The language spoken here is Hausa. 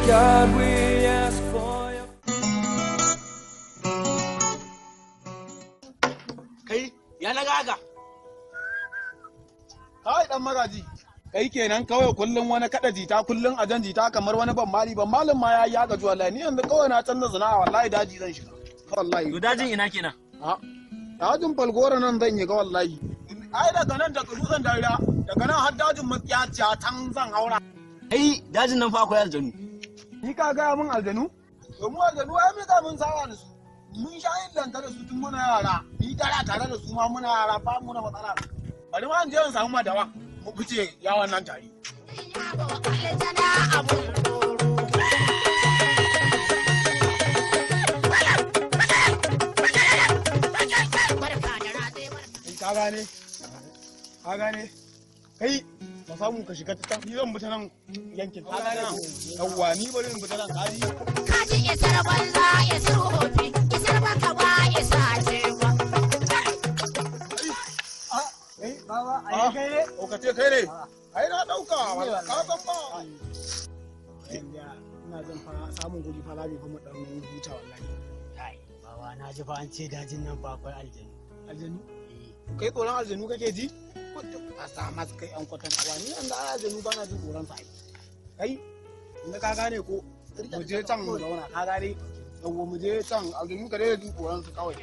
God, we ask for your Kai, ya na gaga. Kai dan magaji. Kai kenan kawai kullum wani kada jita, kullum a jan jita kamar wani ban mali, ban malin ma yayi ya gaji wallahi. Ni yanzu kawai na canza sana'a wallahi, daji zan shiga. Wallahi. To dajin ina kenan? A dajin Falgora nan zan yi ga wallahi. Ai daga nan, daga dutsen dariya, daga nan har dajin Matsiyaciya can zan haura. Kai, dajin nan fa akwai aljanu. Ni ka gaya min aljanu? To mu aljanu ai mun ga mun saba da su. Mun sha yin lanta da su tun muna yara. Ni tara tare da su ma muna yara, ba mu da matsala. Bari ma in je in samu madawa. Mu fice yawon nan tare. Ka gane? Ka gane? Kai ka samu ka shiga ta, ni zan bi ta nan yankin. Ka gane? Yawwa, ni bari in bi ta nan, kaji. Kaji isar banza, isar hofi, isar baka ba isa cewa. Eh, baba, ai kai ne? O ka ce kai ne? Ai na dauka, ka san ba. Ina zan fa samun guri fa zamu fa mu dan huta wallahi. Kai, baba, na ji fa an ce dajin nan fa akwai aljanu. Aljanu? Kai tsoron aljanu kake ji? Ko a sa masu kai an kwatan awa, ni yanzu ai aljanu ba na jin tsoron sa ai. Kai, inda ka gane ko mu je can mu zauna, ka gane? Yawwa, mu je can, aljanu ka daina jin tsoron su kawai.